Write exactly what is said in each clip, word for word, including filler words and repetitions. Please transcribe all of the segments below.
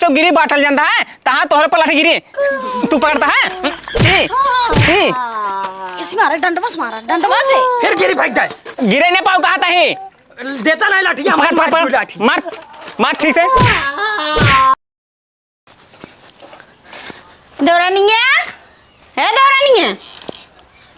चौगिरी बाटल जानता है, तहाँ तोहरे पर लाठी गिरी। तू पकड़ता है? ई, ई। इसी मारे डंडवा से मारा, डंडवा से। फिर गिरी भाग जाए। गिरे न पाऊ कहा तही। देता नहीं लाठी, पकड़, पकड़, पकड़। लाठी। मार, मार ठीक से। देवरानिया, हे देवरानिया,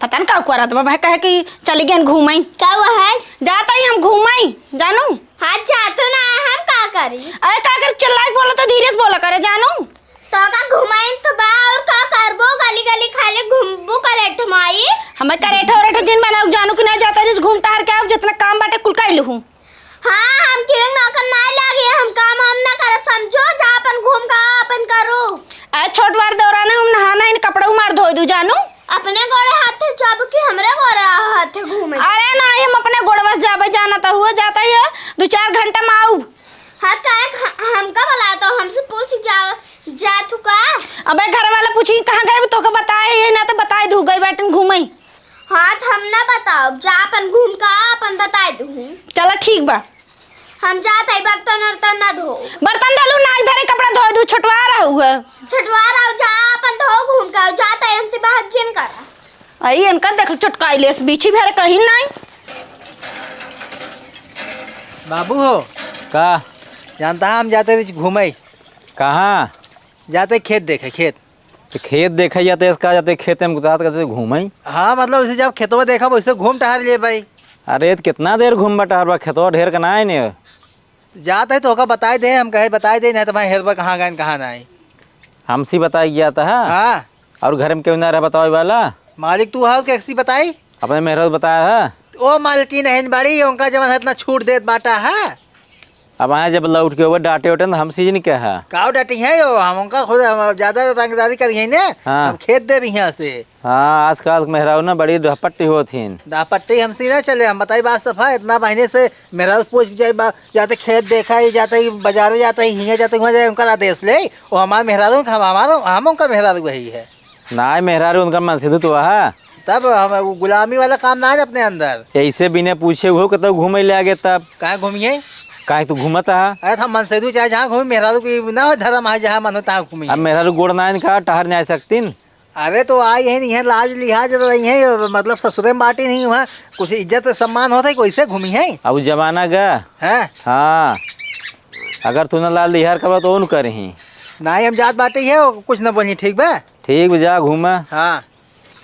पता न का करत बा, भाई कहे कि चली गयन घूमई। का हुआ है? जात ही हम घूमई, जानू। हाँ, जातो ना है, हम का करी? अरे का कर चिल्लाई के बोला तो धीरे से बोला करे, जानू। तो का घुमाइन तो बा, और का करबो? गली गली खाली घूमबो करे ठमाई। हमें करेठा ओरेठा जिन बनाऊ, जानू कि ना जाता रहिस घूम टहर के आऊ, जितना काम बाटे कुल कइ लूहू। हाँ, हम क्यों नौकर ना लागे, हम काम हम ना करब, समझो, जा अपन घूम का अपन करो। ए छोट बार दौरान हम नहाना इन कपड़ा मार धोए दू, जानू। अपने गोड़े हाथ जब कि हमरे गोड़े हाथ घूमे। अरे ना, हम अपने गोड़वा से जाबे, जाना तो हुआ जाता ही है, दो चार घंटा में आऊ। हाँ, काहे ख-, हमका बुलाया तो हमसे पूछ जा, जा तू का? अबे घर वाला पूछी कहाँ गए, तोके बताए ही ना तो बताए दू गई बैठन घूमई। हाँ, तो हम ना बताओ, जा अपन घूम का अपन बताए दू। चला ठीक बा। हम जात है बर्तन उर्तन ना धो। बर्तन धोलू ना, इधरे कपड़ा धो दू, छटवा रहू है। छटवा रहू, जा अपन धो घूम का, जात है हमसे बाहर जिन करा। आई इनका देख चटकाई लेस, बीछी भर कहीं नाई। बाबू हो। का? जानता है हम जाते रही घूमई। कहाँ? जाते खेत देखे, खेत। तो खेत देखे जाते, इसका जाते खेत में गुतात करते घूमई। हाँ, मतलब इसे जब खेतवा देखा वैसे घूम टहर लिए भाई। अरे तो कितना देर घूमबा टहरबा, खेतवा ढेर का ना है ने। जात है तो ओका बताई दे, हम कहे बताई दे, नहीं तो भाई हेरबा कहाँ गए कहाँ नहीं। हमसे बताई गया था। हाँ। और घर में केहू ना रहे बतावे वाला? मालिक तू हाउ, कैसी बताई? अपने मेहरा बताया है। ओ मालकिन है बड़ी, उनका जवन है इतना छूट देत बाटा है। अब आए जब लौट के वो डांटे उठे तो हमसे ही नहीं कहा। काउ डांटी है यो, हम उनका खुद हम ज्यादा रंगदारी करी है ने, हाँ। हम खेत दे रही हैं से। हाँ, आजकल के मेहरारू ना बड़ी डहपट्टी होत हिन। डहपट्टी हमसे ना चले, हम बताई बात सफा, इतना महीने से मेहरारू पूछ के जाए बा, जाते खेत देखा ही, जाते ही बाजारे जाते ही, हियाँ जाते हुआ जाए, उनका आदेश ले, वो हमारे मेहरारू, हम हमारा, हम उनका मेहरारू वही है। नाय मेहरारू उनका मनसेधु तो है। तब हम वो गुलामी वाला काम ना है अपने अंदर। ऐसे बिना पूछे हो कतौ घूमे ले आगे तब। कहाँ घूमिए? काहे तू घूमत हा? अरे हम मनसेधु चाहे जहाँ घूमे, मेहरारू की ना हो धर्म है, जहाँ मन हो तहाँ घूमिए। अब मेहरारू गोड़ ना इनका टहर नहीं सकतीन। अरे तो आई है नहीं है, लाज लिहाज रही है, मतलब ससुरे में बाटी नहीं हुआ, कुछ इज्जत सम्मान होता है, कैसे घूमी है? अब वो जमाना गया। हैं? हाँ, अगर तू ना लाल लिहार करबा तो उन करही। नहीं हम जात बाटी है, कुछ ना बोली, ठीक बा? ठीक बा, जा घूमा। हाँ।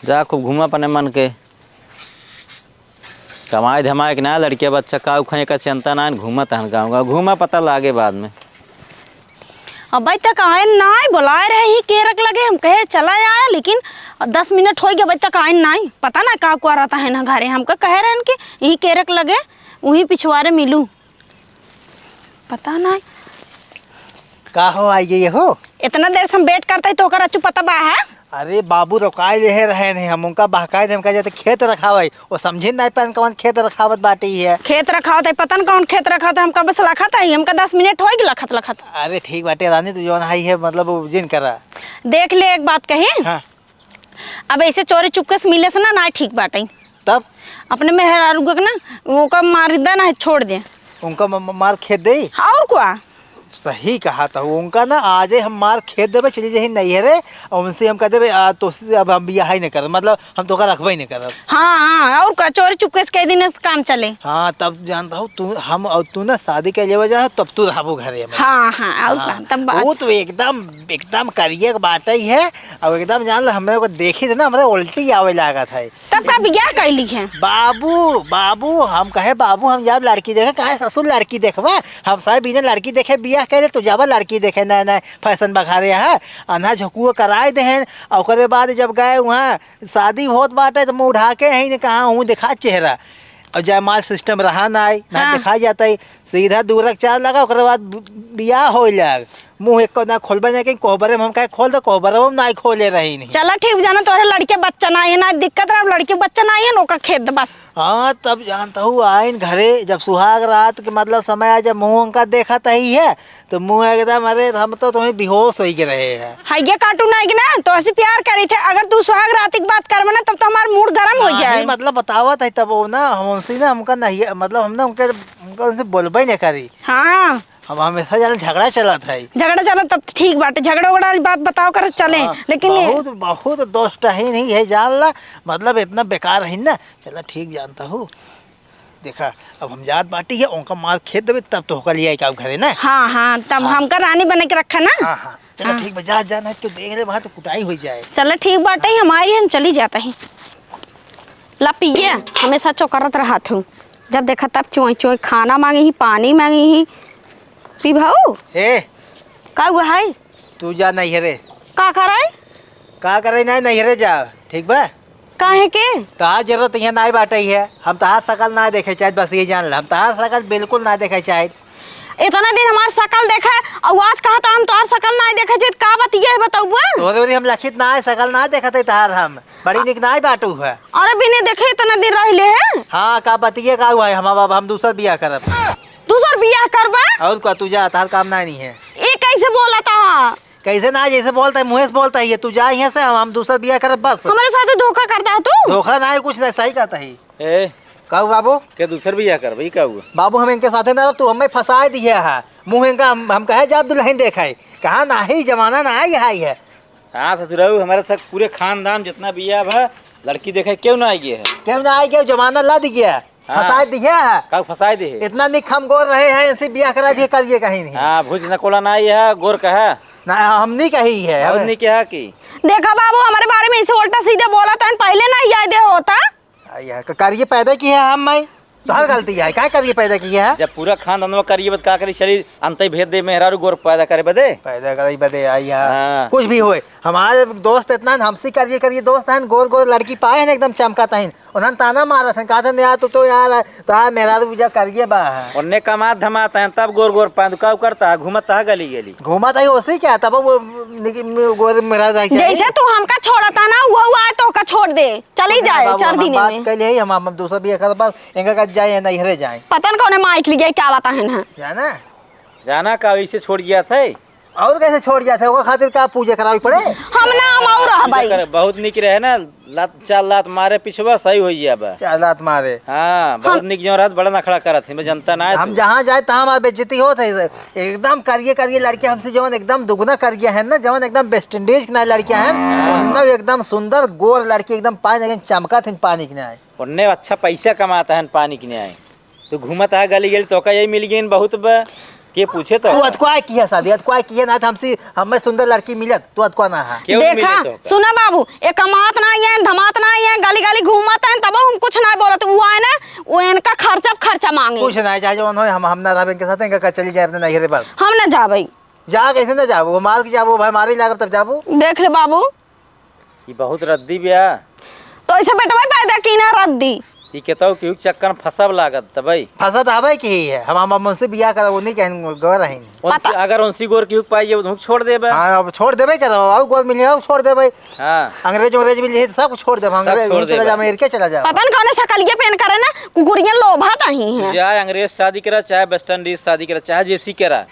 जा खूब घूमा अपने मन के। कमाए धमाए के ना लड़किया बच्चा का उखाए का चिंता ना, घूमत हन गाँव गाँव, घूमा पता लागे बाद में। अबे तक आए नाई, बोलाए रहे ही केरक लगे, हम कहे चला आया, लेकिन दस मिनट होइ गए, अबे तक आए नाई। पता ना का कुआ रहता है ना घरे, हमका कहे रहन कि यही केरक लगे, वही पिछवारे मिलू। पता ना। का हो, आई गई हो? इतना देर से हम वेट करता ही तो ओकर अचू पता बा है? अरे बाबू, रोकाए रहे, रहे नहीं, हम उनका बहकाए दे, हमका जाते खेत रखावे, वो समझी नहीं पान कौन खेत रखावत बाटी है। खेत रखावत है, पता न कौन खेत रखावत है, हमका बस लखत है, हमका दस मिनट होइ गए लखत लखत। अरे ठीक बाटे रानी, तू जौन हाई है, मतलब, वो जिन करा। देख ले, एक बात कही। हाँ। अब ऐसे चोरी चुपके से मिले से ना, ना ठीक बाटे। तब? अपने मेहरारू के ना, ओका मार दे ना, छोड़ दे। उनका म-, म-, मार खेद दे? और का? सही कहा था उनका ना, आजे हम मार खेद देबे, चली जाही नैहरे, और उनसे हम कह देबे, "आ, तोसे अब हम बियाह ही नहीं करब, मतलब, हम तोका रखबे ही नहीं करब।" हाँ, हाँ, और का, चोरी चुपके से कई दिन से काम चले। हाँ, तब जानता हूँ, तू, हम और तू ना शादी के लेवे जा, तब तू रहबो घरे में। हाँ, हाँ, और हाँ, का, तब बात। वो तो एकदम, एकदम करिए के बात ही है, और एकदम जान लो, हमरे को देखी थे ना, हमरे उल्टी आवे लागत है। तब का बियाह कैली है? बाबू, बाबू, हम कहे, "बाबू, हम जाब लड़की देखे।" "काहे ससुर लड़की देखबा? हम साहब बिना लड़की देखे बियाह करे, तू जाबा लड़की देखे, नया नया फैशन बखारे है।" अन्हा झकुआ कराए देहेन, और ओकरे बाद जब गए वहाँ शादी होत बाटे, तो मुँह उठा के ही ने कहा हूँ, दिखा चेहरा। और जयमाल सिस्टम रहा ना आई, ना हाँ। दिखाई जाता ही। सीधा दूरक चार लगा, ओकरे बाद बि-, बियाह हो जाए। मुँह एको ना खोलबे नहीं, कहीं कोहबरे में हम काहे खोल दे, कोहबरे में ना खोले रही नहीं। चला ठीक, जाना तोहरे लड़के बच्चा ना है, ना दिक्कत रहा, लड़के बच्चा ना है, नौका खेत दे बस। हाँ, तब जानत हूँ, आइन घरे, जब सुहाग रात के मतलब समय आए, जब मुँह उनका देखत ही है, तो मुँह एकदम, अरे, हम तो तुम्हें बेहोश होइ गए रहे हैं। है ये कार्टून आएगी ना, तो ऐसे प्यार करी थे। अगर तू सुहाग रात की बात करबे ना, तब तो हमार मूड गरम हो नहीं, जाए। मतलब बतावत है, तब वो ना, हम उनसे ना, हमका नहीं, मतलब हम ना उनके, उनका उनसे बोलबे नहीं करी। हाँ। हम हमेशा जान झगड़ा चलत है। झगड़ा चलत, तब ठीक बाटे, झगड़ा उगड़ा वाली बात बताओ कर चले। हाँ, लेकिन ये बहुत, बहुत दोस्त ही नहीं है, जान ला, मतलब इतना बेकार है ना। चला ठीक जानत हूँ। देखा, अब हम जात बाटी है, उनका माल खेत देबे, तब तो होकर लिया का घरे ना। हाँ, हाँ, तब हाँ। हमका रानी बने के रखा ना। हाँ, हाँ, चला हाँ। ठीक बा, जा, जा, नहीं तो देख ले, वहाँ तो कुटाई हो जाए। चला ठीक बाटे, हम आई, हम चली जाता ही। ला पिए, हमेशा चोकरत रहत हूँ, जब देखा तब चोई चोई खाना मांगी ही, पानी मांगी ही। पी भाऊ। ए। का हुआ है? तू जा नैहरे। का करे? का करे ना, नैहरे जा, ठीक बा? काहे के? तहार जरूरत यहाँ नाई बाटे है। हम तहार शकल ना देखे चाहित, बस ये जान ला, हम तहार शकल बिल्कुल ना देखे चाहित। इतना दिन हमार शकल देखा, और आज कहा था हम तोहार शकल ना देखे चाहित, का बतिया है बताउबा? तोरे ओरी हम लखित ना है, शकल ना देखत है तहार हम। बड़ी निक नाई बाटू है। अरे बिने देखे इतना दिन रहले है। हाँ, का बतिया का हुआ है, हम अब, अब हम दूसर बियाह करब। दूसर बियाह करबा? और का, तू जा, तहार काम ना नहीं है। ये कैसे बोला था? कैसे ना, जैसे बोलता है, मुँह से बोलता है ये, तू जा यहाँ से, हम, हम दूसर बियाह करब बस। हमारे साथ धोखा करता है तू? धोखा ना है, कुछ ना, सही कहता है। ए, का हुआ बाबू? के दूसर बियाह करबा, ई का हुआ? बाबू, हम इनके साथे ना, तू हमें फंसाए दिया है। मुँह इनका हम, हम कहे जाब दुल्हन देखाए, कहा नाही, जमाना ना आई है, है। हाँ ससुराऊ, हमारे सब पूरे खानदान जितना बियाह भा, लड़की देखे क्यों ना आई गया है? क्यों ना आई गया, जमाना लद गया। हाँ। फंसाए दिया है। का फंसाए दे है? इतना निक हम गोर रहे हैं, इनसे बियाह करा दिए करिए कहीं नहीं। हाँ, भुज नकोला ना आई है, गोर कहा। ना, हम नहीं कही है, बहुत हमें नहीं कहा कि। देखा बाबू, हमारे बारे में इसे उल्टा सीधा बोला था, पहले ना याद होता। आ, यह क-, करिए पैदा किए हैं हम, मैं। तोहर गलती है, काहे करिए पैदा किए हैं? जब पूरा खानदानवा करिए बद का करी, चली अंतई भेद दे मेहरारू गोर पैदा करे बदे। पैदा करे बदे, आ, यह हाँ। कुछ भी होए। हमारे दोस्त इतना न हमसे करिए, करिए दोस्त हैं, गोर गोर लड़की पाए हैं, एकदम चमकत हैं। उन्हन ताना मारत हैं, कहत हैं, "यार, तू तो यार, तोहार मेहरारू बुझा करिए बा है।" उन्ने कमात धमात हैं, तब गोर गोर पाँच का करता है, घूमत है गली गली। घूमत है, ओसी क्या? तब वो निक-, गोर मेहरारू रह जाए। जैसे तू हमका छोड़ता ना, वो, वो आए तो का छोड़ दे। चली जाए, हम, चार हम दिन बात में। कर ले, हम, हम दूसरा बियाह करब, बस इनका का जाए, नैहरे जाए। पता न कौने माइक लिया, क्या बताए हैं। जाना? जाना का, इसे छोड़ गया था? और कैसे छोड़ गया था? ओकर खातिर का पूजा करावी पड़े? हम ना, हम और रह पूजा भाई। करे, बहुत निक रहे ना, लात, चार लात मारे पिछवा, सही हो गया बा। चार लात मारे। हाँ, बहुत हम निक जो रहत, बड़ा नखड़ा करत है, मैं जनता ना है हम तू। जहाँ जाए, तहाँ हमार बेइज्जती होत है। एकदम करिए, करिए लड़के हमसे जवन एकदम दुगुना करिए हैं ना, जवन एकदम वेस्ट इंडीज के ना लड़के हैं, हाँ। उन्ना एकदम सुंदर गोर लड़के एकदम पानी एकदम चमकत हैं पानी के ना। उन्ने अच्छा पैसा कमाता है पानी के ना। तू घूमत आ गली गली, तोका यही मिल गई बहुत बा। के पूछे तो? तू अतको आए किया शादी, अतको आए किया ना, तो हमसे, हमें सुंदर लड़की मिलत, तू अतको ना है। क्यों देखा, मिले तो? सुना बाबू, ये कमात ना है, धमात ना है, गली गली घूमत है, तब हम कुछ ना बोलत। वो आए ना, वो इनका खर्चा खर्चा मांगे। कुछ ना, चाहे जवन होए, हम, हम ना रहबे इनके साथ, इनका चली जाए अपने नैहरे पर। हम ना जाबे। जा, कैसे ना जाबो? वो मार के जाबो, भाई मारे लागब तब जाबो। देख ले बाबू। ई बहुत रद्दी बिया। तो ऐसे बेटवा पैदा की ना रद्दी। ई केतौ केहू के चक्कर में फंसब लागत तबई। फंसत आवे की ही है। हम, हम, हम उनसे बियाह करब, वो नहीं कहें, गोर रही। उनसे, पता अगर उनसे गोर केहू के पाई, उनको छोड़ देबे। हाँ, अब छोड़ देबे करो, और गोर मिले, और छोड़ देबे। हाँ। अंग्रेज, अंग्रेज मिले, सब छोड़ देबे, सब अंग्रेज छोड़ चला देबे। जा, अमेरिका चला जा। पता न कौने सकलिए पेन करे ना, कुकुरियाँ लोभा तही हैं। चाहे अंग्रेज शादी करा, चाहे वेस्ट इंडीज शादी करा, चाहे जेसी करा,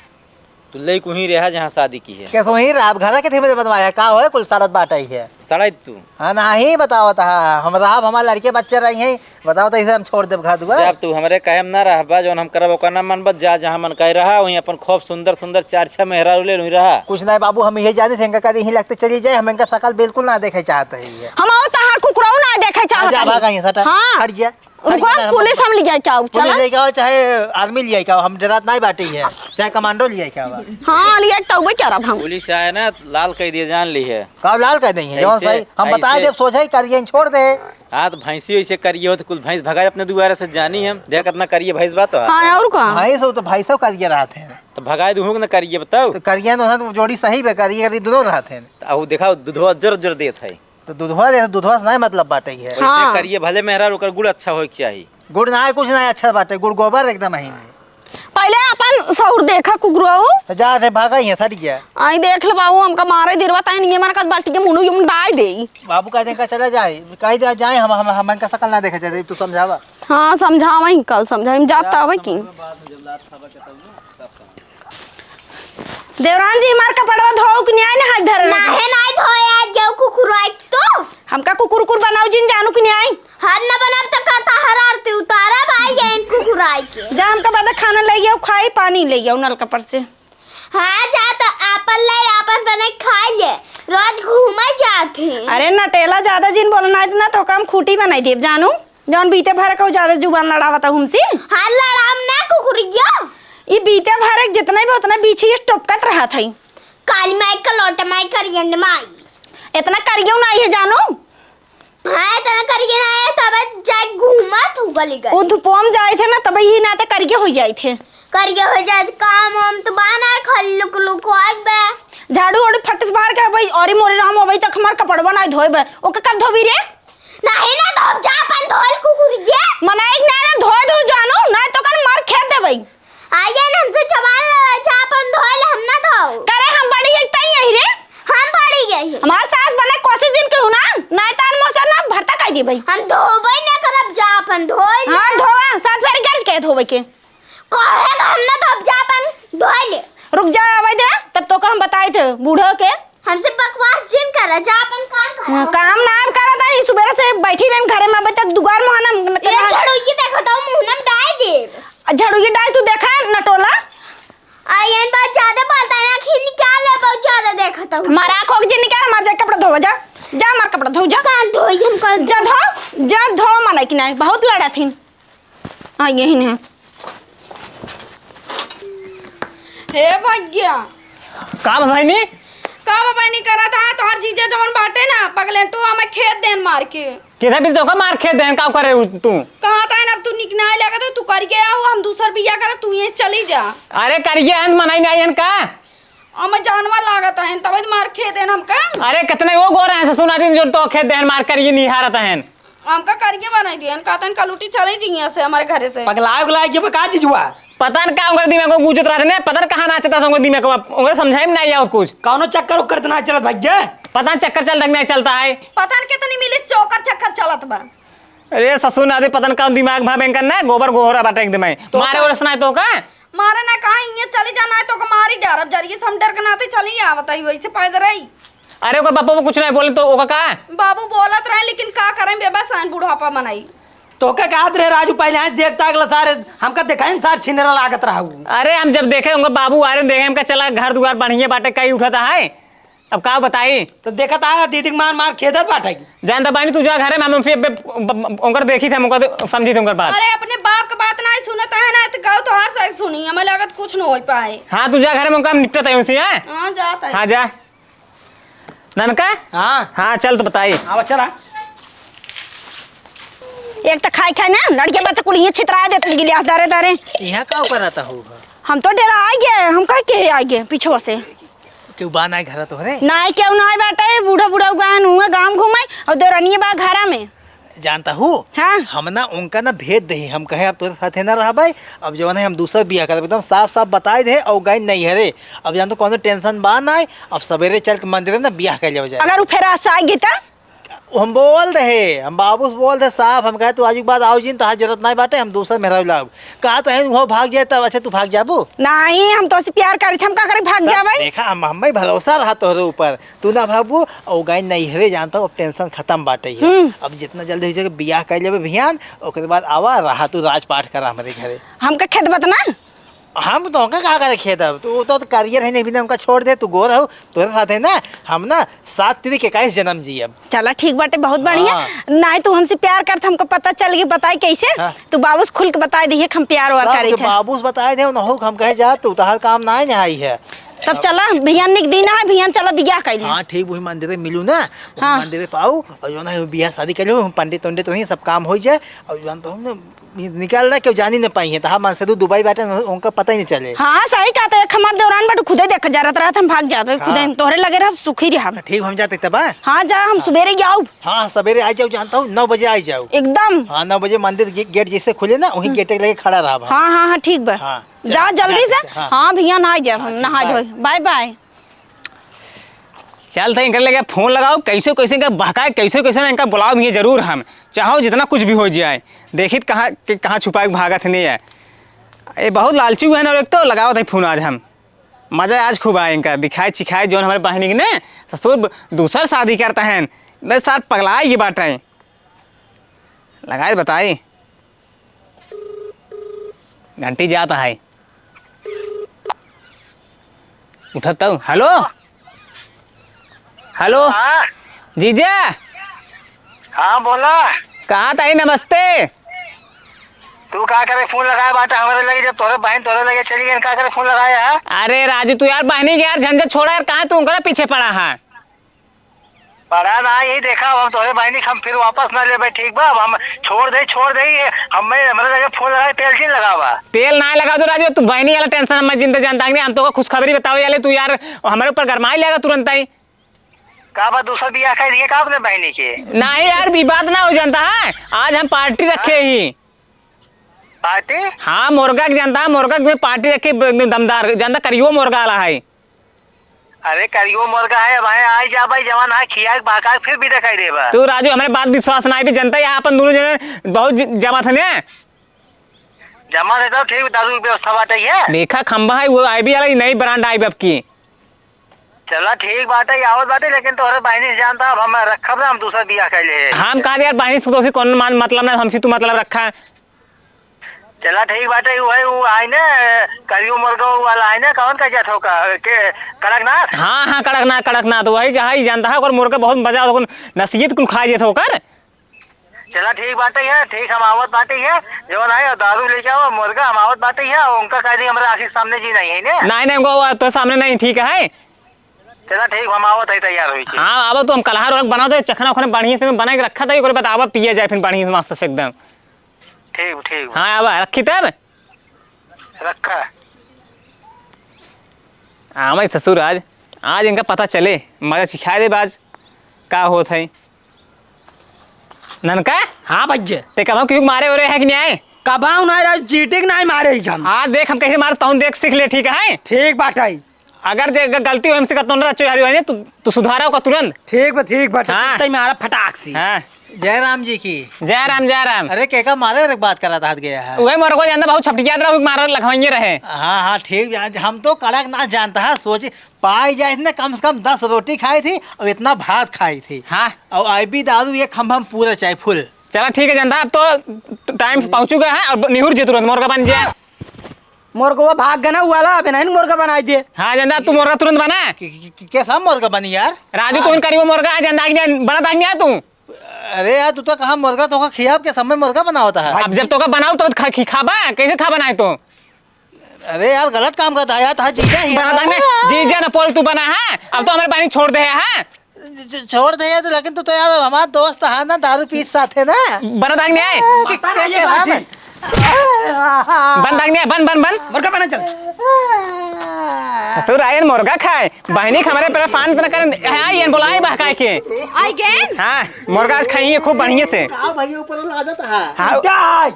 तू लइक उहीं रहा जहाँ शादी की है। कैसे वहीं रहा? अब घर के थे बनवाया, का होए कुल सड़त बाटइ है। सड़त तू? हाँ, नाही बतावत हा, हम रहब, हमार लड़के बच्चे रही हैं, बताओ तो इसे हम छोड़ देब घर दुआर। जब तू हमरे कायम ना रहबा, जौन हम करब ओकर ना मनबत, जा जहाँ मन कहे रहा, वहीं अपन खूब सुंदर सुंदर चार छह मेहरारू ले वहीं रहा। कुछ नहीं बाबू, हम इहे जानी थे, इनका कदी यहीं लगते चली जाए, हम इनका शकल बिल्कुल ना देखे चाहत है। हम आओ तहार कुकराऊ ना देखे चाहत जा, है। भाग यहाँ से, हटा। हाँ। हट जा। रुको, हट जा, पुलिस हम ले जाए, चाहो, पुलिस चला। ले जाओ, चाहे आर्मी ले जाए, चाहो, हम डरात नहीं बाटी है, चाहे कमांडो ले जाए, क्या बा? हाँ, ले जाए, तब क्या रहा हम? पुलिस आए ना, लाल कह दिए, जान ली है। का लाल कह देंगे? जौन ऐसे, सही, हम बताए ऐसे। जब सोझे ही करिए, छोड़ दे। हाँ, तो भैंसी वैसे करिए हो, तो कुल भैंस भगाए अपने दुआरे से, जानी हम। देख, कितना करिए भैंस बात हो। हाँ, और का? भैंस हो तो भैंसो करिए रहत है। तो भगाए दूँ ना करिए, बताओ। तो करिए ना, तो जोड़ी सही बे, करिए, करिए, दोनों रहत हैं। तो अब देखा, दुधवा जोर जोर देत है। तो दुधवा दे, दुधवा से नहीं मतलब बाटे है। वैसे हाँ। करिए भले मेहरारू, ओकर गुड़ अच्छा होए के चाही। गुड़ ना है, कुछ नहीं अच्छा बाटे, गुड़ गोबर एकदम है। पहले अपन सौर देखा कुकुरऊ। तो जा रे, भागा ही है, सट गया। आई देख लो बाबू, हमका मारे दिरवा ताई नहीं, मन का बाल्टी के मुंडू यूं डाल दे। बाबू कह दे का चला जाए, कह दे जाए, हम, हम, हम इनका शकल ना देखे जाए, तू समझावा। हाँ, समझावई, कल समझाई, हम जात आवे की। देवरान जी, हमार कपड़वा धोऊ कि नाहीं, नहाई धरे रहे? नाहीं, नाहीं धोए, आज जाऊ कुकुराई तो। हमका कुकुर कुकुर बनाऊ जिन जानू कि नाहीं? हर न बनब त का तहर आरती उतारब, आई जाइन कुकुराई के। जा हमका बदे खाना ले आओ, खाई पानी ले आओ नलका पर से। हाँ, जा त आपन ले, आपन बने खाई ले। रोज घूमे जात ही। अरे नटेला, ज्यादा जिन बोलना है ना तो हम खूंटी बनाई देब जानू। जौन बीते भर के उ ज्यादा जुबान लड़ावत है हमसे। हाँ, लड़ाम ना कुकुरिया। ई बीते भर के जितना भी उतना बीछी टपकत रहत है। काली माई का लोट माई करियन माई। इतना करियो ना है जानू। हाँ, इतना करियो ना है, तब जाए घूमत हूँ गली गली। उ धुपोम जाए थे ना, तब यही नाते करियो हो जाए थे। करियो हो जाए, काम वाम तो बाना है, खाली लुक लुक आग बे। झाड़ू ओड़ी फट से बाहर के अबई, अरे मोरे राम, अबई तक हमार कपड़वा ना धोए बे। ओके कब धोबी रे? नहीं ना धोब, जा अपन धोल कुकुरिया। मनाई ना, ना धोए दो जानू, ना तो कन मार खेद देबई। आइए ना हमसे जवान लड़ा, जा अपन धोल, हम ना धोऊ। करे हम बड़ी है तई यही रे। हम बड़ी यही। हमार सास बने कोशिश जिन कहू ना, ना तान मोसे ना भरता कह देबई। हम धोबई ना करब, जा अपन धोल। हाँ, धोवा, सात फेर गर्ज के धोबई के। कहे हम ना धोब, जा अपन धोए ले। रुक जा, आवे दे, तब तो का हम बताए थे बूढ़ो के। हमसे बकवास जिन करा, जा अपन काम करा। हाँ, काम ना हम करत हई, सुबेरे से बैठी रहन घरे में, अबे तक दुआर मुहाना न-, ये ना। झड़ुई देखो तो मुंह में डाल दे। आ झड़ुई डाल तू देखा नटोला। आ ये बात ज्यादा बोलता है, आँखें निकाल ले, बहुत ज्यादा देखता हूँ। हमारा आँखों के जिन निकाल, हमार जाए कपड़ा धोवा जा, जा हमार कपड़ा धो जा। कान धोई हम कान जा धो, जा धो, माना कि नहीं, बहुत लड़ा थी। आ, यही ने। हे भैया। का बा बहिनी? का बा बहिनी करत है? तोहार जीजा जवन बाटे ना, पगलेटू हमें खेद देन मार के। किधर भी तोका मार खेद देन, का करे उ तू? कहा था ना, अब तू निक ना लगत हो, तू करके आओ, हम दूसर बिया करब, तू ये चली जा। अरे करिए हन, मनाई नहीं हन का? हमें जानवर लागत है, तब मार खेद देन हमका। अरे कितने वो गोर हैं, ससुर नातिन जो तो खेद देन मार करिए निहारत हैं। हमका करिए बनाई दिहन, कहतन कलूटी चले जिया से हमारे घरे से। पगलाए उगलाए के बा का जिजुआ? पता न का उनकर दिमाग में गूंजत रहत ने, पता न कहाँ नाचता था उनकर दिमाग में, उनकर समझाई में नहीं आवत कुछ। कौनो चक्कर उक्कर त ना चलत भैया? पता न चक्कर चलता कि नहीं चलता है। पता न कितनी मिली चोकर चक्कर चलत बा। अरे ससुर ना दे, पता न कौन दिमाग भा बैंकन ना, गोबर गोहरा बाटे एकदम है। तो मारे का? ओरे सुनाए तो का? मारे ना कहा, इये चली जाना है तो ओके मारी डारब, जरिए से हम डर के नाते चली आवत ही, वैसे पैदल रही। अरे ओकर बापा कुछ नहीं बोले तो ओका का? बाबू बोलत रहे, लेकिन का करें, बेबस आन बुढ़ापा मनाई। तो का कहत रहे राजू, पहले आज देखता अगला सारे, हमका देखाइन सार छिनेरा लागत रहा उ। अरे हम जब देखे उनका बाबू आ रहे देखे, हमका चला घर दुआर बढ़िया बाटे, कई उठता है, अब का बताई? तो देखत आ दीदी के मार मार खेदत बाटे। जान त बानी तू जा घरे में, हम फिर बे-, ब-, ब-, उनकर देखी थे, उनकर दे-, समझी थे उनकर बात। अरे अपने बाप के बात नहीं सुनत है ना, तो कहू तो हर साइड सुनी, हमें लागत कुछ न हो पाए। हाँ तू जा घरे में, उनका हम निपटत है उनसे, हाँ? हाँ, जात है। हाँ जा। ननका? हाँ। हाँ चल तो बताई। हाँ चला। एक तो खाई खाई ना, लड़के बच्चे कुल इहाँ छितरा देते गिलिया दारे दारे। यहाँ का ऊपर आता होगा? हम तो डेरा आ गए, हम कह के आ गए पीछवा से। केहू बा नाई घरा तोहरे? नाई केहू नाई बाटे, बूढ़ा बूढ़ा उगान हुए गाँव घूमे और देवरानिया बा घरा में। जानता हूँ? हाँ। हम ना उनका ना भेज दे, हम कहे अब तोरे साथे ना रहबे, अब जवन है हम दूसर बियाह करब, एकदम साफ साफ बताई दे और गई नहीं हरे। अब जान तो कौनो टेंशन बा नाई, अब सवेरे चल के मंदिर में ना बियाह कर लेवे जाए। अगर उ फेर आज से आ गई त? हम बोल दे, हम बाबू से बोल दे साफ, हम कहे तू आज के बाद आओ जिन, तहार जरूरत नहीं बाटे, हम दूसर मेहरारू लाओ। कहा तो है वो भाग जाए तब अच्छा तू भाग जाबू? नहीं, हम तो से प्यार करी थे, हम का करी भाग तब जाबे? देखा हम, हम भरोसा रहा तोहरे ऊपर, तू ना भागबू। और गाय नैहरे जानता हूँ, अब टेंशन खत्म बाटे है। हम्म। अब जितना जल्दी हो सके बियाह कर लेबे भियान, ओकरे बाद आवा रहा तू राजपाट करा हमरे घरे। हमका खेदबत ना? हम तो का, का करे खेदब? तू तो करियर है नहीं, बिना हमका छोड़ दे, तू गोर हो, तोरे साथ है ना, हम ना सात तिरिक इक्कीस जन्म जियब। चला ठीक बाटे, बहुत बढ़िया। हाँ। नाई तू हमसे प्यार करत, हमको पता चल गई, बताई कैसे? हाँ। तू बाबू से खुल के बताई दिए कि हम प्यार वार सब करी के थे। बाबू से बताए थे, उन्हों हम कहे जा, तू तहार काम ना है, यहाँ आई है। तब चला, भियान निक दिन है, भियान चला बियाह कर ले। हाँ, ठीक, वही मंदिर में मिलू ना, वही हाँ। मंदिर में पाऊ, और जो ना बियाह शादी कर लो, हम पंडित उंडित रही, सब काम हो जाए, और जो तो हम निकल ना, क्यों जानी ना पाई है, तो हम से दू दुबई बैठे, उनका पता ही नहीं चले। हाँ, सही कहा, तो एक हमार दौरान बट खुदे देख जरत रहत, हम भाग जाते, खुदे हाँ। तोहरे लगे रह, सुखी रहा। ठीक, हम जाते तब, हाँ? हाँ, जा, हम हाँ। सवेरे ही आऊ। हाँ, सवेरे आ जाओ, जानता हूँ, नौ बजे आ जाओ। एकदम। हाँ, नौ बजे मंदिर गे-, गेट जैसे खुले ना, वहीं हम्म। गेट के लगे खड़ा रहा। हाँ, हाँ, हाँ, ठीक बा। हाँ, जा, जा, जल्दी जा, से। जा, हाँ। हाँ, भैया, ना आ जाए, हाँ, हम ठीक, नहा बाय। धोए। Bye, bye. चल, तो इनके लगे फोन लगाओ, कैसे, कैसे इनका बहकाए, कैसे, कैसे ना इनका बुलाओ, ये जरूर हम चाहो जितना कुछ भी हो जाए। देखित कहाँ के, कहाँ छुपाए के भागत है, नहीं है। ये बहुत लालची हुए हैं ना, एक तो लगावत है फोन आज हम। मजा आज खूब आए इनका, दिखाए चिखाए जौन हमरे बहिनी के ने, ससुर ब-, दूसर शादी करता है। नहीं सार पगलाए ये बात है। लगाए बताई। घंटी जाता है। उठत तो, हेलो? हेलो? हाँ? जीजा? हाँ, बोला। कहाँ ताई, नमस्ते। तू का करे फोन लगाए बाटा हमरे लगे, जब तोरे बहन तोरे लगे चली गई, का करे फोन लगाए है? अरे राजू, तू यार बहनी के यार झंझट छोड़ा यार, कहाँ तू उनकरा पीछे पड़ा है? पड़ा ना, यही देखा, अब हम तोरे बहनी के हम फिर वापस ना लेबे, ठीक बा? अब हम छोड़ दे, छोड़ दे, ये हमें, हमरे लगे फोन लगाए, तेल जिन लगावा। तेल ना लगा दो राजू, तू बहनी वाला टेंशन में जिंदा जानता है, हम तो खुशखबरी बतावे वाले, तू यार हमारे ऊपर गरमाई लेगा तुरंत ही। का बा, दूसर बियाह कर दिए का अपने बहनी के? नहीं यार, विवाद ना हो जानता है, आज हम पार्टी रखे ही। पार्टी? हाँ, मुर्गा के जानता है, मुर्गा के पार्टी रखे, एकदम दमदार, जानता करियो मुर्गा वाला है। अरे करियो मुर्गा है, अब है, आई जा भाई, जवान है, खिया के बहका के फिर विदा कर देबा। तू राजू, हमरे बात विश्वास ना है, भी जनता यहाँ अपन दोनों जने बहुत ज-, जमा थे ने। जमा थे तो ठीक, दारू की व्यवस्था बाटे है। देखा खंबा है, वो आई भी वाला नई ब्रांड आई अब की। चला ठीक बाटे, आवत बाटे, लेकिन तोहरे बहनी से जानता, अब हम रखब ना, हम दूसरा बियाह कर ले। हम कहा यार बहनी से तो कौन मान मतलब ना, हमसे तू मतलब रखा। चला ठीक बाटे, वही वो आई ना, करियो मुर्गा वाला आई ना, कौन का जात हो का, के, कड़कनाथ? हाँ, हाँ, कड़कनाथ, कड़कनाथ, वही के हई, जानता है, ओकर मुर्गा बहुत मजा आवत, नसीहत कुल खा जात ओकर। चला ठीक बाटे है, ठीक हम आवत बाटे है, जवन है दारू लेके आओ, मुर्गा हम आवत बाटे है, और उनका कह दी हमारे आँखी के सामने जी नहीं है ने। नहीं, नहीं, उनको वो तो सामने नहीं, ठीक है। चला ठीक, हम आवत है तैयार होई के। हाँ, आवा तू, हम कलहा रोहक बना दे, चखना उखना बढ़िया से में बना के रखा था, ओकरे बाद आवा पिए जाए फिर बढ़िया से मस्त से एकदम। ठीक, ठीक। हाँ, आवा, रखी तब। रखा। आवा ससुर आज, आज इनका पता चले, मजा सिखाए देबे आज, का होत है। ननका? हाँ भैया। ते कबहूँ क्यों मारे ओरे है कि नहीं आए? कबहूँ ना रहे, चीटिंग नहीं मारे ही हम। हाँ, देख हम कैसे मारत हूँ, देख सीख ले, ठीक है? ठीक बात है। अगर जे ग-, गलती हो हमसे का तोंडरा चोहारी हो ने, तू, तू सुधारा ओका तुरंत। ठीक बा, ठीक बा, हाँ। सुनते ही मारा फटाक से। हाँ। जय राम जी की। जय राम, जय राम। अरे केका मारे वाले बात करा था, हाथ गया है। वही मोर को जानता, बहुत छपटियात रहा, मारा लखवाइये रहे। हाँ, हाँ, ठीक, हम तो कड़कनाथ जानता है, सोची पाई जाए इतने कम से कम दस रोटी खाई थी और इतना भात खाई थी। हाँ। और आई भी दारू एक खम्भा में पूरा चाहे फुल। चला ठीक है जनता, अब तो टाइम से पहुँचू गया है और निहुर जे तुरंत मोर का बन जाए। मोर को वो भाग गना वाला, अबे नहीं मोर का बनाई दे। हाँ जनता, तू मोर का तुरंत बना। कि, कि, कि, कैसा मोर का बनी यार? राजू तू करी वो मोर का, जनता की जान बना दाग नहीं आया तू। अरे यार, तू तो कहाँ मोर का, तो का खियाब के समय मोर का बनावता है। अब जब तो का बनाओ तो खा, खी, खाबा, कैसे खा बनाए तो? अरे यार, गलत काम करता है यार, तहार जीजा ही बना दाग ने, जीजा ना पोल तू बना है, अब तो हमारे पानी छोड़ दे है। छ-, छोड़ दे यार, लेकिन तू तो यार हमारा दोस्त है ना, दारू पीत साथ है ना। बना दाग ने आए। बता रहा है ये बात ही। बन दाग ने आए, बन, बन, बन। मुर्गा बना चल। तू रायन मुर्गा खाए, बहनी के हमारे परेशान इतना करन, हाँ, ये बोलाए बहकाए के। I gain? हाँ, मुर्गा आज खाइए खूब बढ़िया से। का भैया ऊपर वाला आदत है? हाँ। क्या?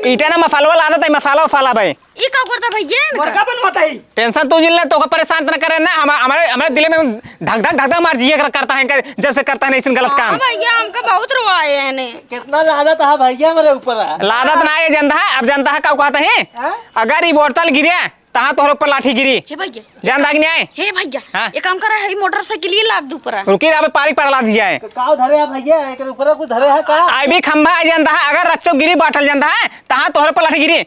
ईटा ना मसाला वाला आदत है, मसाला उसाला भाई। ई का करता भैया इनका? मुर्गा बनवाता ही। टेंशन तू जिन ले, तोका परेशान न करे ना, हम, हमारे, हमारे दिल में धक धक धक धक मार जिए कर, करता है इनका, जब से करता है ना इसन गलत हाँ काम। भैया, हमका बहुत रोवाए है ने। कितना लादत है भैया मेरे ऊपर है। लादत ना ये जनता है, अब जनता है का कहता है? हाँ? अगर ये बोतल गिरे, तहाँ तोहरे ऊपर लाठी गिरी। हे भैया। जानता कि नहीं आए? हे भैया, हाँ। एक काम करा है, मोटरसाइकिल ये लाद दे ऊपर। रुकी रहा, पारी पर लाद दिया है। का धरे है भैया? एक ऊपर कुछ धरे है का? आई भी खंभा है, जानता है, अगर रच्चो गिरी बाटल जानता है, तहाँ तोहरे पर लाठी गिरी।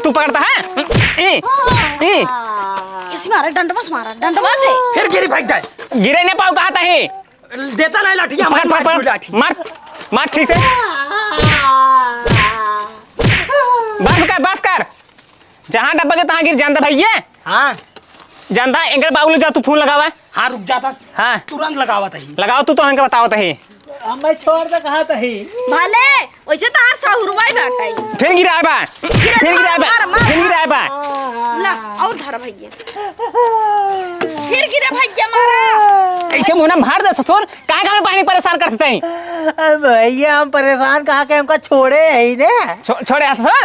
तू पकड़ता है? ई, ई। इसी मारा, डंडवा से मारा, डंडवा से। फिर गिरी भाग जाए। गिरे ना पाओ, कहा था ही? देता नहीं लाठी, पकड़, हमारी पकड़, मार पकड़। लाठी। मार, मार ठीक से। बस कर, बस कर। जहाँ डब्बा के तहाँ गिर जानता भैया। हाँ। जानता, इनकर बाबू ले जा, तू फोन लगावा। हाँ, रुक जाता। हाँ। तुरंत लगावत ही। लगाओ तू तो हमके बतावत ही। हम मैं छोड़ दे कहा तही। भले, वैसे तो आज साहुरवा ही बाटा ही। फिर गिराए बा। गिरे फिर गिराए बा। मार, मार, फिर मार। गिराए बा। ला, और धर भैया। फिर गिरे भैया मारा। ऐसे मुंह ना मार दे ससुर, काहे का हमें पानी परेशान करते हैं? अरे भैया, हम परेशान कहा के हमका छोड़े है ही ने। छो-, छोड़े हाथ, हाँ?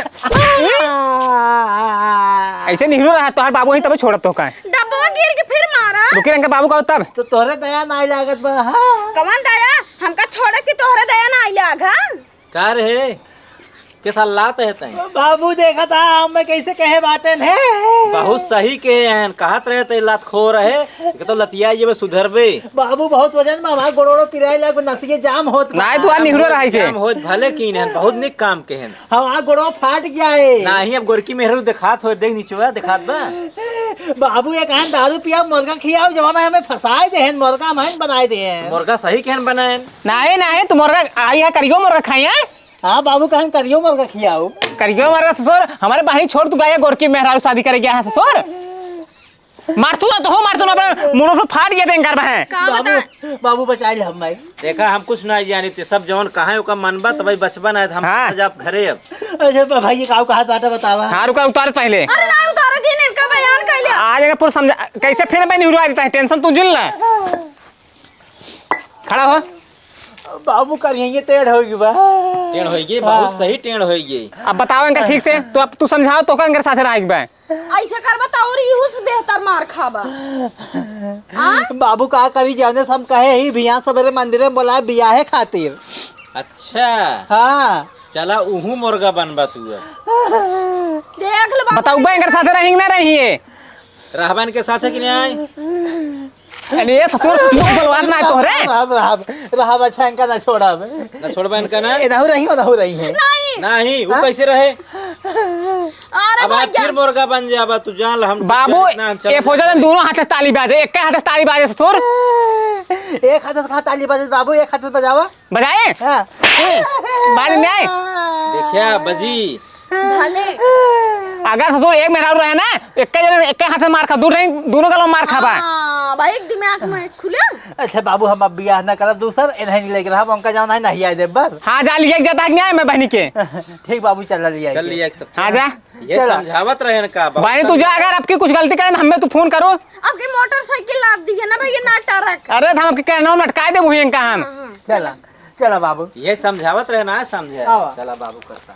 ऐसे निहरू रहा, तोहर बाबू ही तब छोड़त तो का। डब्बा गिर के फिर मारा। रुकी रंग बाबू का तब। तो तोहरे दया ना लागत बा, हाँ? कवन दया? हमका छोड़े कि तोहरे दया ना आइला, हाँ? का रे? के साल लात है तैं? बाबू, देखा था, हम में कैसे कहे बाटेन है। बहुत सही कहे हैं, कहत रहे तैं लात खो रहे, कि तो लतिया ये सुधरबे। बाबू, बहुत वजन में हमार गोड़ो पिराए लाग, नसिए जाम होत बा। नाहीं, तू आ निहुरो रहा इसे। जाम होत भले कीन हैं, बहुत निक काम के हैं। हमार गोड़ो फाट गया है। नाहीं, अब गोरकी मेहरू देखात हो, देख निचवा देखात बा। बाबू, एक हाथ दारू पिया, मुर्गा खियाओ, जवाना हमें फंसाए दे हैं, मुर्गा हमें बनाए दे हैं। मुर्गा सही केहन बनाए? नाहीं, नाहीं, तू मुर्गा आई है, करियो मुर्गा खाई है। हाँ बाबू, कहन करियो मुर्गा खियाओ। करियो मुर्गा ससुर, हमारे बहिनी छोड़ तू गया गोरकी मेहरारू शादी करे गया है ससुर। मार तू ना तो हो, मार तू ना, अपना मुंह पे फाट गया देंगर बहन। का बाबू, बता? बाबू बचाई ले हम भाई। देखा, हम कुछ ना जानी थे, सब जवन कहा है ओका मनबा तब बचबा ना है, हम हाँ। चल जाब घरे अब। अच्छा बा-, भाई, ये काऊ कहा बाटा बतावा। हाँ, रुका, उतार पहले। अरे ना उतारा दिन इनका बयान कैले। आज अगर पूरा समझा, कैसे फिर मैं निहुरवा देता है, tension तू जिल ना। खड़ा हो। बाबू, करिए टेढ़ होइगी बा। टेढ़ होइगी, बहुत हाँ। सही टेढ़ होइगी। अब बताओ इनका ठीक से, तो अब तू समझाओ, तो का इनके साथे रहा एक बार। ऐसे करबा त और इहू से बेहतर मार खाबा। आ? बाबू, का करी, जाने से हम कहे ही बियाह सबेरे मंदिर में बोलाए बियाहे खातिर। अच्छा। हाँ। चला, उहू मुर्गा बनबा तू अब। देख ले बाबू। बताओ बा इनके साथे रही ना रही है। रहबा इनके साथे कि नाहीं? अरे ये ससुर, मुंह बलवान ना तोहरे। रहब, रहब, रहब, अच्छा, इनका ना छोड़ब। ना छोड़बा इनका ना? ए, नाहू रही हो, नाहू रही है। नाहीं। नाहीं, वो हाँ? कैसे रहे? अरे अब आप भैया। फिर मुर्गा बन जाबा, तू जान ला, हम बाबू, इतना हम चल ये फौजा जाते। दोनों हाथ से ताली बाजे, एक हाथ से ताली बाजे ससुर। एक हाथ से कहाँ ताली बाजे बाबू, एक हाथ से बजावा। बजाए? हाँ। ए, बाज में आए। देखिया, बजी। भले। अगर ससुर एक मेहरारू रहे ना, एक जने, एक हाथ से मार खा, दूर नहीं, दोनों गलों मार खाबा। हाँ, भाई, एक दिमाग में खुले। अच्छा बाबू, हम अब बियाह ना करब दूसर, ए नहीं लेके रहब, उनका जाओ नहीं, नहीं आए देब बस। हाँ, जा लिया जाता है, नहीं आए मैं बहनी के। ठीक बाबू, चल लिया चल के। लिया एक तो। हाँ, जा। ये चला। समझावत रहे ना का बाबू? बहनी, तू जा, अगर आपकी कुछ गलती करे ना, हमें तू फोन करो। आपकी मोटरसाइकिल लाद दी है ना भैया, ना ट्रक। अरे, हम आपके कहना में अटकाए दे वहीं का हम। हाँ, हाँ, चला, चला। चला बाबू। ये समझावत रहे ना, समझे? आवा। चला बाबू करता।